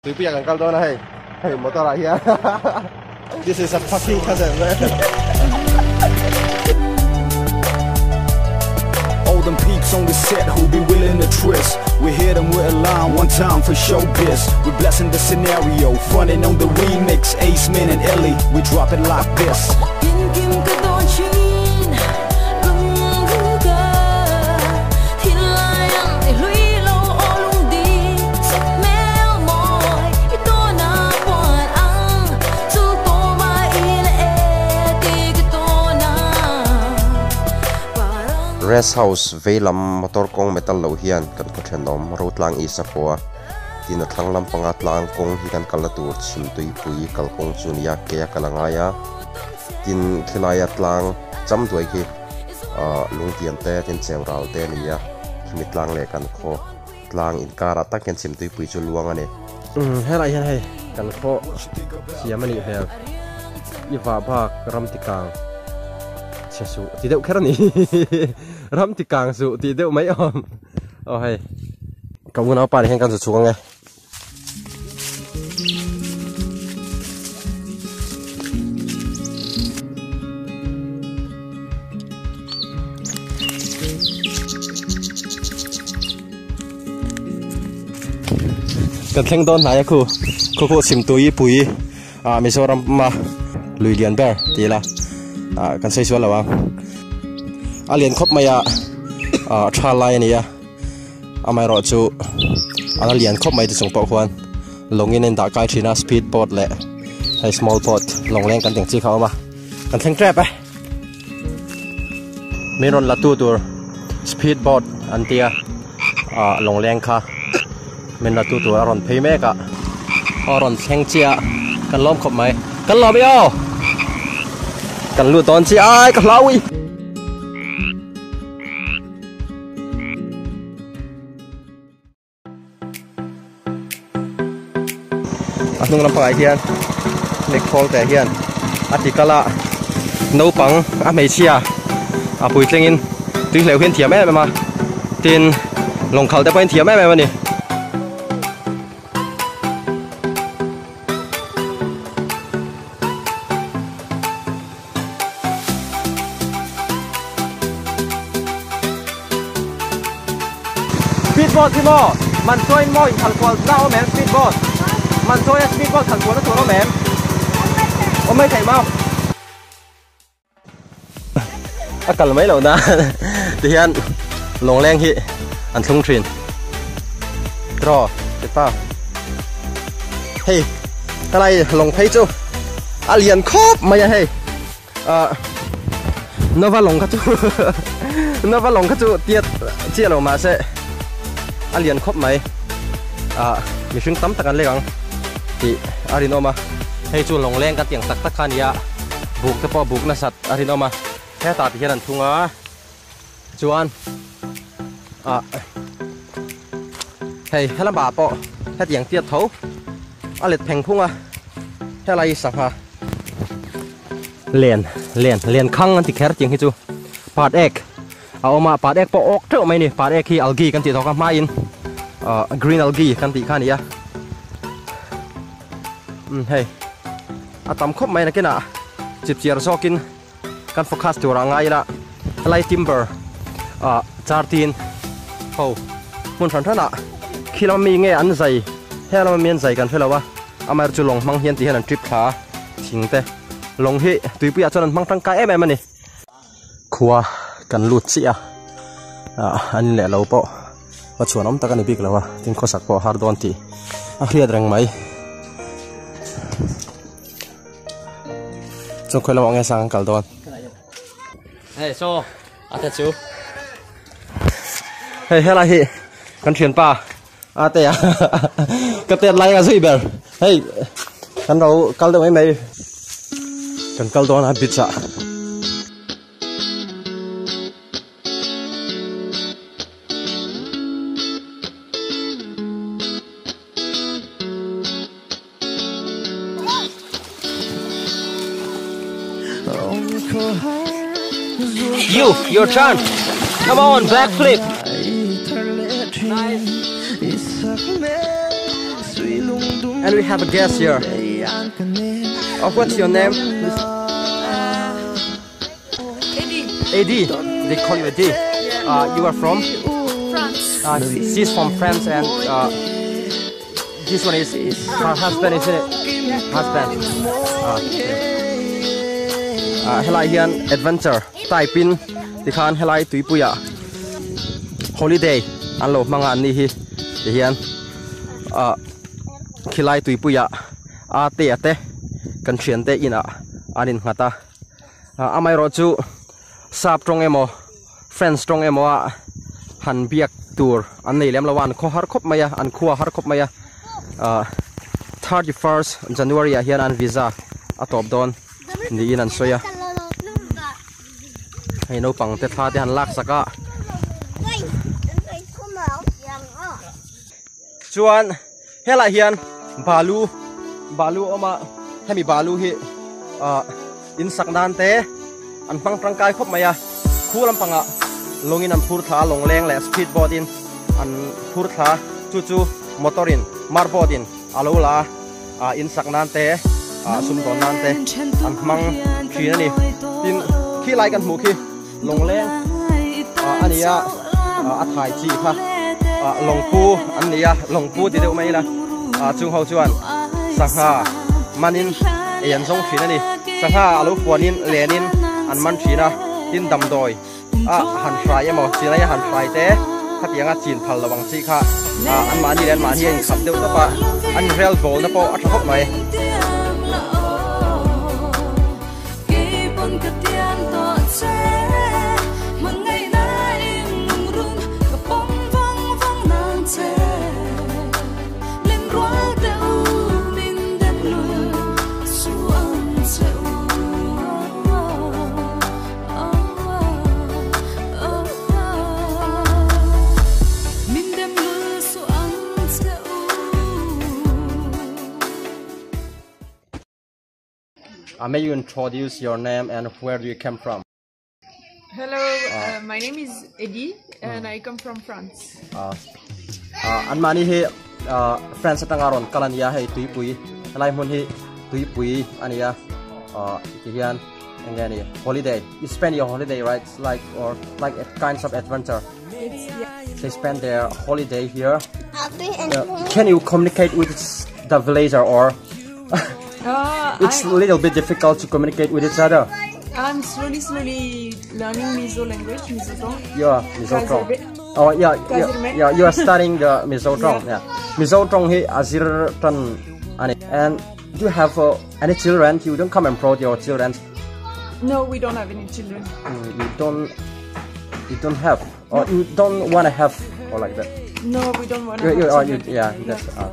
Tuipuia kan kal dawn a hei, hei motor ah hian This is a fucking cousin man. All them peeps on the set who be willing to twist. We hit them with a line one time for showbiz. We blessing the scenario, fronting on the remix. Ace Man and Ellie, we drop it like this. Rest house veilam motor kawng metal loh hian kan khaw thenawm Rotlang East a pawh a, tin a thlang lampanga tlang kawng hi kan kalna tur chhim tuipui kalkawng chu a ni a, ke a kal a ngai a, tin khilai a tlang cham duai khi ahh lungtian te tin cheu ral te a ni a, khimi tlang leh kan khaw tlang inkarah tak hian chhim tuipui chu luang a ni. Umm helaiah hian hei kan khaw siam a nih hmel i vah bak ram ti kang chhe suh ti deuh kher a ni ram ti kang suh tih deuh mai awm aw hei ka unaupa nen hian kan zu chhuk ang e. Kan thleng dawn hnai a khu khu khu chhim tui pui ah Mizoram a lui lian ber ti ila ah kan sawi sual lo ang a lian khawp mai a ah tha lai a ni a amaherawh chu a la lian khawp mai ti chung pawh khuan lawngin a indah kai thin a speed boat leh hei small boat lawngleng kan tih ang chi kha a awm a kan thleng tep e. Min rawn la tu tur speed boat an tia ah lawngleng kha min la tu tur a rawn phei mek a a rawn thleng chiah a kan lawm khawp mai kan lawm e aw kan lut dawn chiah ai ka hlau i. A hnung lampangah hian mikhawl te hian a ti kal a naupang a hmeichhia a puitlingin tui hleuh hi an thiam em em a tin lawng khalh te pawhin thiam em em a ni. Speed boat hi maw man chawiin maw in khalh kual na awm em speed boat man chawia speed boat khalh kual na tur awm em awm mai theih maw a kal mai loh nan tihian lawngleng hi an thlung thin draw ti ta hei helai lawng phei chu a lian khawp mai a hei ah nova lawng kha chu nova lawng kha chu tiat chiah lo mahse a lian khawp mai ah mihring tam tak an lek ang tih a rinawm a hei chu lawng leng kan tih ang tak tak kha a ni a buk te pawh buk nasat a rinawm a hetah ti hian an thung a chuan ah hei helamah pawh hetiang tiat tho a let pheng phung a helai sangha len len len khang an ti kher tiang hi chu part ek a awm a part ek pawh awk teuh mai a ni part ek hi algae kan tih tawk a hmain ah green algae kan tih kha a ni a umm hei a tam khawp mai nakinah chipchiar zawkin. Kan focus tur ah ngai ila helai timber ah char tin ho hmun hran hran ah khi lama mi nge an zai he lama mi an zai kan hrelo a amaherawhchu lawng hmang hian ti hian an trip thla a thing te lawng hi tuipui ah chuan an hmang tangkai em em a ni. Khua kan lut chiah a ah an in leh lo pawh va chhuan awm tak a ni bik lo a tin khawsak pawh a har dawn tih a hriat reng mai. Chuan khawi lamah nge sang an kal dawn? Hei saw a te chu. Hei helai hi kan thianpa a te a ka tet lai a zui ber. Hei kan lo kal deuh mai mai. Kan kal dawn a beach ah. You, your turn. Come on, backflip. Nice. And we have a guest here. Oh, what's your name? Eddie. They call you Eddie. You are from? France. She's from France and this one is her husband, isn't it? Husband. Helai hian adventure type in tikhan helai tuipuia holiday an lo hmanga an ni hi ti hian khilai tuipuia a te a te kan thian te inah an in nghat a amaherawh chu sap tawng emaw French tawng emaw a han biak tur an nei lem lo a an khaw har khawp mai a an khua har khawp mai a 31st January ah hian an visa a tawp dawn niin an sawi a hei naupang te thla te han lak sak a chuan helaiah hian balu balu a awm a hemi balu hi ah in sak nan te an hmang tangkai khawp mai a khu lampangah lawngin an phur thla a lawng leng leh speed boat in an phur thla chu chu motor in mar boat in a lo la a in sak nan te ah sumdawn nan te an hmang thin a ni tin khi lai kan hmuh khi lawng leng ah a ni a ah a thai chi kha ah lawng pu an ni a lawng pu ti deuh mai ila ah chung ho chuan sangha manin ei an zawng thin a ni sangha a lo fuanin lenin an man thin a tin damdawi a han hrai emaw chilai a han hrai te khatianga chin phal lo ang chi kha ah anmahni leh anmahni a inkhap deuh tawp a an inrel bawlna pawh a tha khawp mai. May you introduce your name and where do you come from? Hello, uh, my name is Eddie and mm. I come from France. Uh, uh, an mani hi uh, France atanga ron kal ania hei tuipui helai hmun hi tuipui ania uh, ti hian enge ni holiday you spend your holiday right it's like or like a kinds of adventure it's, yeah. they spend their holiday here uh, can you communicate with the villager or uh, it's a little bit difficult to communicate with each other I'm slowly, slowly learning Mizo language, Mizo tawng. Yeah, Mizo tawng. Oh yeah, yeah, yeah, you are studying the Mizo tawng. Yeah. yeah. Mizo tawng hi azir tan ani. And do you have uh, any children? You don't come and brought your children. No, we don't have any children. Mm, you don't. You don't have, or no. you don't want to have, or like that. No, we don't want to. You, have you, yeah, that's uh,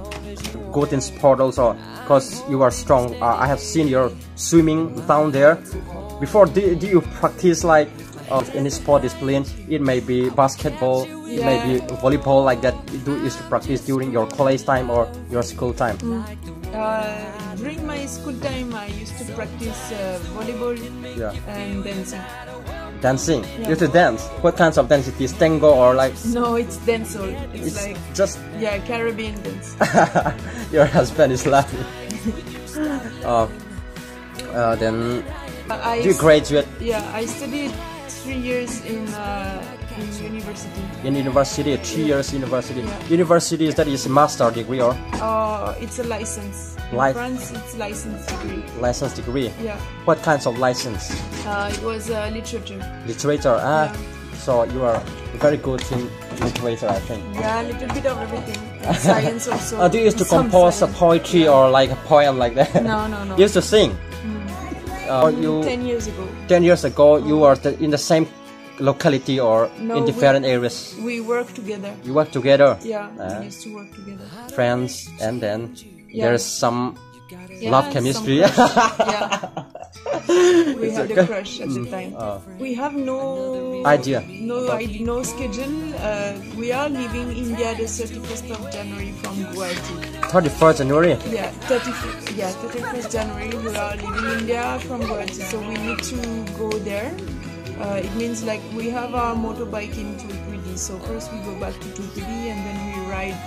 good in sport also, cause you are strong. Uh, I have seen your swimming down there. Before, do, do you practice like uh, any sport discipline? It may be basketball, yeah. it may be volleyball, like that. You do is to practice during your college time or your school time. Mm. Uh, during my school time, I used to practice uh, volleyball yeah. and dancing. Dancing? Yeah. You used to dance? What kinds of dance it is? Tango or like? No, it's dancehall. It's, it's like just yeah, Caribbean dance. your husband is laughing. uh, uh, then I do you graduate? Yeah, I studied 3 years in uh, in university. In university, 3 yeah. years university. Yeah. University is that is master degree or? Uh, it's a license. In Li France, it's license degree. License degree. Yeah. What kinds of license? Uh, it was uh, literature. Literature. Ah, yeah. so you are very good in literature, I think. Yeah, a little bit of everything. Science also. Uh, do you used to Some compose science. a poetry or like a poem like that? No, no, no. You used to sing. Mm. Uh, you 10 years ago. 10 years ago, you were in the same locality or No, in different areas. We work together. You work together. Yeah, Uh, we used to work together. Friends, and then Yeah. there's some Yeah, love some chemistry. crush. yeah. We It's had okay. a crush at the time. We have no Idea. no idea, no schedule. Uh, we are leaving India the 31st of January from Guwahati. 31st January. Yeah, 30, yeah, 31st January we are leaving India from Guwahati, so we need to go there. Uh, it means like we have our motorbike in Tulpudi, so first we go back to Tulpudi and then we ride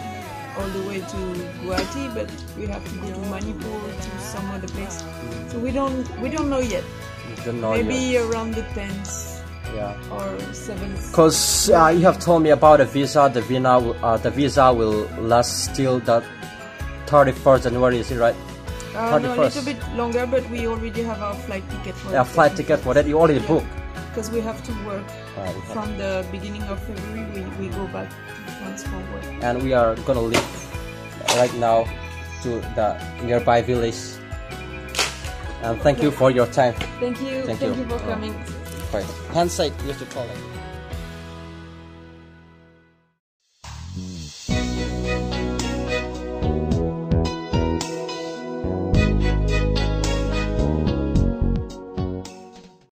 all the way to Guwahati, but we have to go to Manipur to some other place. So we don't we don't know yet. Don't know Maybe yet. around the 10th Yeah. or 7th. Cause uh, you have told me about the visa. The visa, uh, the visa will last till the 31st January. Is it right? Uh, no, a 31st. little bit longer, but we already have our flight ticket for Yeah, flight ticket for that you already booked. Because we have to work Ah, we have- from the beginning of February. We, we go back to France for work. And we are gonna leave right now to the nearby village. And thank you for your time. Thank you. Thank Thank you. you for Yeah. coming. Bye. Handshake, you have to call it.